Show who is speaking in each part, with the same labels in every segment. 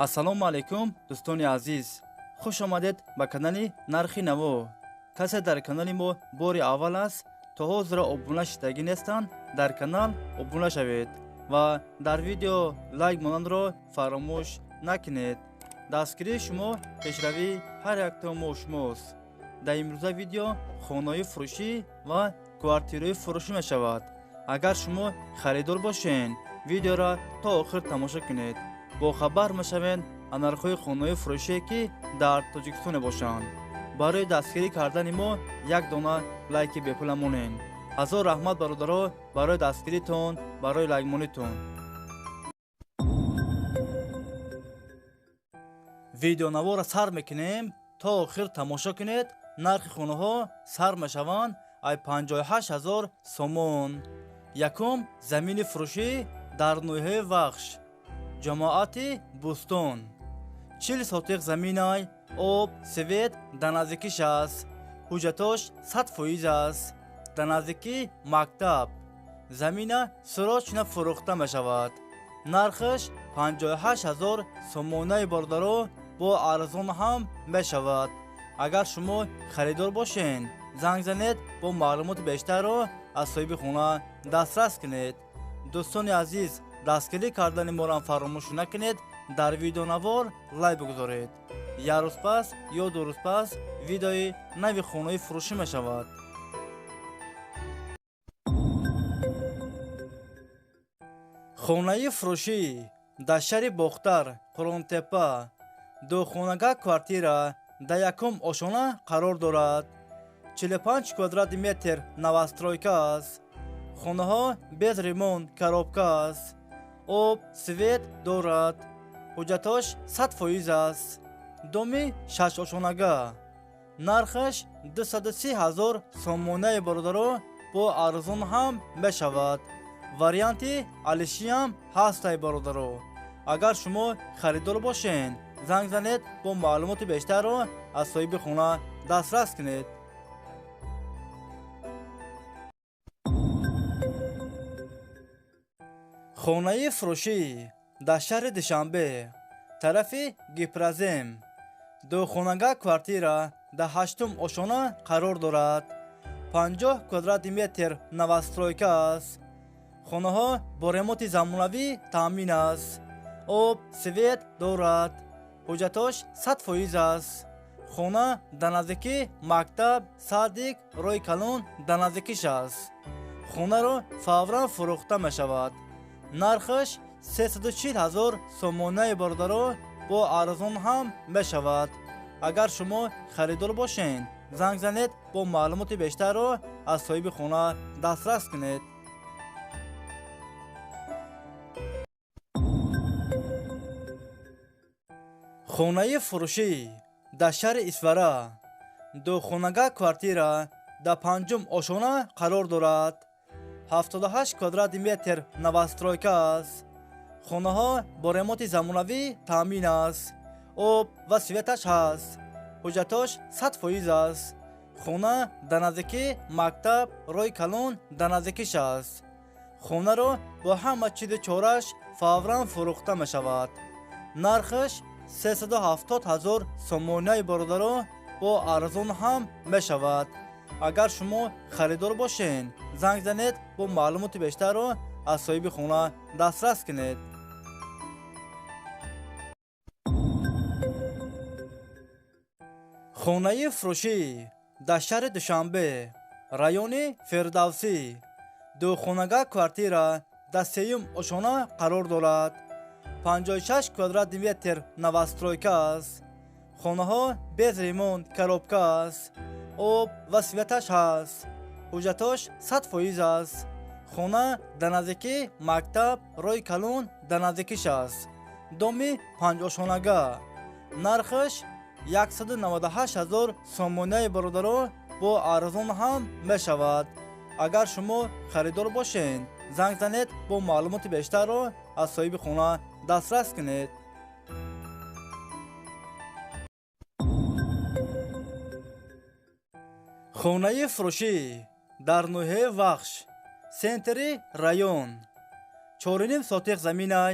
Speaker 1: Ассалому алайкум, дӯстони азиз, хуш омадед ба канали Нархи Наво. Касе дар канали мо бори аввал аст, то ҳозира обуна шидагӣ нестанд, дар канал обуна шавед ва дар видео лайк монандро фаромӯш накунед. Дастгирии шумо пешравии ҳар якто мо шумост. Дар имрӯза видео хонаҳои фурӯшӣ ва квартираҳои фурӯшӣ мешавад. Агар шумо харидор бошед, видеоро то охир тамошо кунед, бохабар мешавед аз нархҳои хонаҳои фурӯшие, ки дар Тоҷикистон мебошанд. Барои дастгирӣ кардани мо як дона лайки бепула монед. Ҳазор раҳмат, бародаро, барои дастгиритон, барои лайкмонитон. Видеонаворро сар мекунем, то охир тамошо кунед. Нархи хонаҳо сар мешаванд ай 58 ҳазор сомон. Якум замини фурӯшӣ дар ноҳияи Вахш, ҷамоати Бӯстон. 40 сотиқ заминай, об, свет дар наздикиш аст. Ҳуҷҷатош 100% аст. Дар наздикӣ мактаб. Замина срочно фурӯхта мешавад. Нархаш 58 ҳазор сомонаи, бародаро, бо арзон ҳам мешавад. Агар шумо харидор бошед, занг занед, бо маълумоти бештарро аз соҳиби хона дастрас кунед. Дӯстони азиз, дастгирӣ кардани моро фаромӯш накунед, дар видеонавор лайк бигузоред. Як рӯз пас ё 2 рӯз пас видеои нави хонаи фурӯшӣ мешавад. Хонаи фурӯшӣ дар шаҳри Бохтар, Қурғонтеппа, духонага квартира дар якум ошона қарор дорад. 45 квадрати метр новостройка аст. Хонаҳо без ремонт, коробка аст. Об, свет дорад. Ҳуҷҷатош 100% аст. Доми шашошонага. Нархаш 230 ҳазор сомонаи, бародаро, бо арзон ҳам мешавад. Варианти алишиам ҳастай, бародаро. Агар шумо харидор бошед, занг занед, бо маълумоти бештарро аз соҳиби хона дастрас кунед. Хонаи фурӯшӣ дар шаҳри Душанбе, тарафи Гипрозем, духонага квартира дар ҳаштум ошона қарор дорад. 50 квадрати метр новостройка аст. Хонаҳо бо ремонти замонавӣ таъмин аст. Об, свет дорад. Ҳуҷҷатош 100% аст. Хона дар наздикӣ мактаб, садик, роҳи калон дар наздикиш аст. Хонаро фавран фурӯхта мешавад. Нархаш 340 ҳазор сомонаи, бародаро, бо арзон ҳам мешавад. Агар шумо харидор бошед, занг занед, бо маълумоти бештарро аз соҳиби хона дастрас кунед. Хонаи фурӯшӣ дар шаҳри Исфара, духонага квартира дар панҷум ошона қарор дорад. 78 квадрати метр новостройка аст. Хонаҳо бо ремонти замонавӣ таъмин аст. Об ва светаш ҳаст. Ҳуҷҷатош 100% аст. Хона дар наздикӣ мактаб, роҳи калон дар наздикиш аст. Хонаро бо ҳама чизи чораш фавран фурӯхта мешавад. Нархаш 370 ҳазор сомонаи, бародаро, бо арзон ҳам мешавад. Агар шумо харидор бошед, занг занед, бо маълумоти бештарро аз соҳиби хона дастрас кунед. Хонаи фурӯшӣ дар шаҳри Душанбе, райони Фирдавсӣ, духонага квартира дар сеюм ошона қарор дорад. 56 квадрати метр новостройка аст. Хонаҳо без ремонт, коробка аст. Об ва светаш ҳаст. Ҳуҷҷатош 100% аст. Хона дар наздикӣ мактаб, роҳи калон дар наздикиш аст. Доми панҷошонага. Нархаш 198 ҳазор сомонаи, бародаро, бо арзон ҳам мешавад. Агар шумо харидор бошед, занг занед, бо маълумоти бештарро аз соҳиби хона дастрас кунед. Хонаи фурӯшӣ дар ноҳияи Вахш, центри район, 4,5 сотиқ заминай,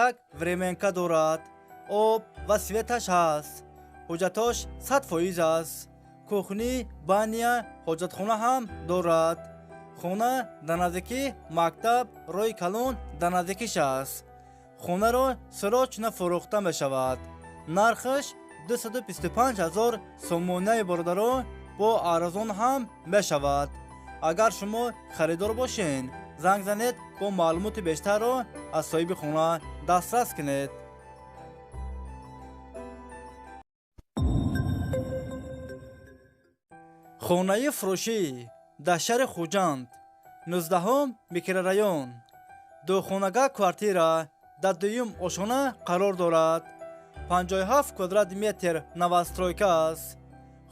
Speaker 1: як временка дорад. Об ва светаш ҳаст. Ҳуҷҷатош 100% аст. Кухни, баня, ҳоҷатхона ҳам дорад. Хона дар наздикии мактаб, роҳи калон дар наздикиш аст. Хонаро срочно фурӯхта мешавад. Нархаш 225 000 сомонаи бародаро бо арзон ҳам мешавад. Агар шумо харидор бошед, занг занед, бо маълумоти бештарро аз соҳиби хона дастрас кунед. Хонаи фурӯшӣ дар шаҳри Хуҷанд, 19 микрорайон. Духонага квартира дар дуюм ошхона қарор дорад. 57 квадрат метр новостройка аст.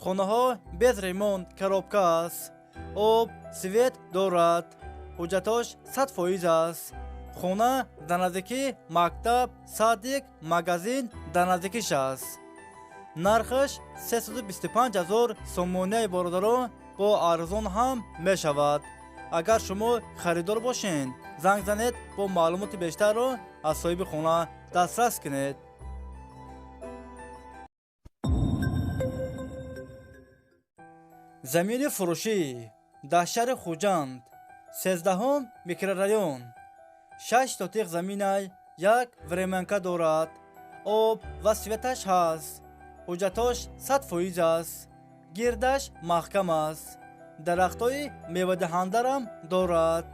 Speaker 1: Хонаҳо без ремонт, коробка аст. Об, свет дорад. Ҳуҷҷатош 100% аст. Хона дар наздикии мактаб, садик, магазин дар наздикиш аст. Нархаш 325 000 сомонаи бародаро бо арзон ҳам мешавад. Агар шумо харидор бошед, занг занед, бо маълумоти бештарро аз соҳиби хона дастрас кунед. Замини фурӯшӣ дар шаҳри Хуҷанд, 13 микрорайон. 6 сотиқ заминай, як временка дорад. Об ва светаш ҳаст. Ҳуҷҷатош 100% аст. Гирдаш маҳкам аст. Дарахтҳои мевадиҳандарам дорад.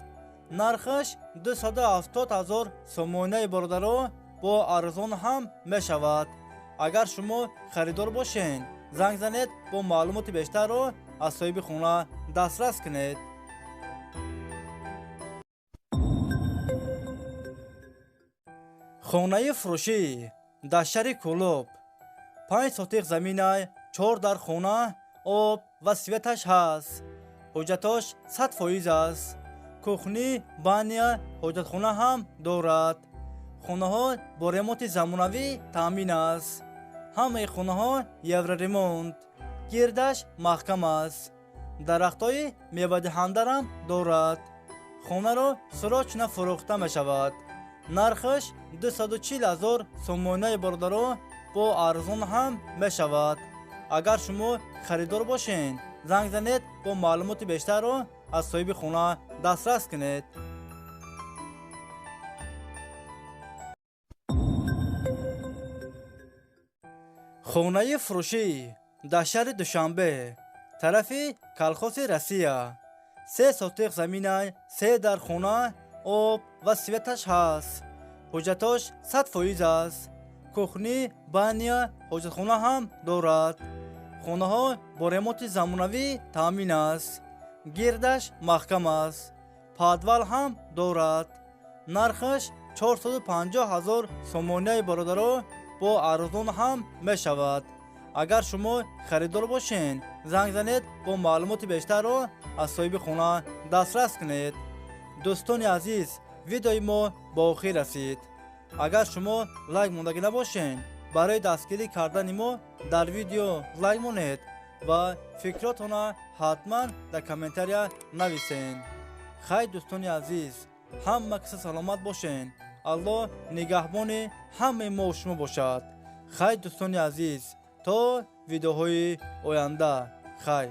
Speaker 1: Нархаш 270 000 сомонаи бародаро бо арзон ҳам мешавад. Агар шумо харидор бошед, занг занед, бо маълумоти бештарро аз соҳиби хона дастрас кунед. Хонаи фурӯшӣ дар шаҳри Кӯлоб, 5 сотиқ заминай, 4 дар хона, об ва светаш ҳаст. Ҳуҷҷатош 100% аст. Кухни, баня, ҳоҷатхона ҳам дорад. Хонаҳо бо ремонти замонавӣ таъмин аст. Ҳамаи хонаҳо евроремонт. Гирдаш маҳкам аст. Дарахтҳои мевадиҳандарам дорад. Хонаро срочно фурӯхта мешавад. Нархаш 240 000 сомонаи бародаро бо арзон ҳам мешавад. Агар шумо харидор бошед, занг занед, бо маълумоти бештарро аз соҳиби хона дастрас кунед. Хонаи фурӯшӣ дар шаҳри Душанбе, тарафи колхози Россия. 3 сотиқ заминай, 3 дар хона, об ва светаш ҳаст. Ҳуҷҷатош 100% аст. Кухни, баня, ҳоҷатхона ҳам дорад. Хонаҳо бо ремонти замонавӣ таъмин аст. Гирдаш маҳкам аст. Подвал ҳам дорад. Нархаш 450 000 сомонаи бародаро бо арзон ҳам мешавад. Агар шумо харидор бошед, занг занед, бо маълумоти бештарро аз соҳиби хона дастрас кунед. Дӯстони азиз, видеои мо ба охир расид. Агар шумо лайк мондагӣ набошед, барои дастгирӣ кардани мо дар видео лайк монед ва фикротонро ҳатман дар комментария нависед. Хай дӯстони азиз, ҳама киса саломат бошед. Аллоҳ нигаҳбони ҳамаи мо шумо бошад. Хай дӯстони азиз, то видеоҳои оянда. Хай.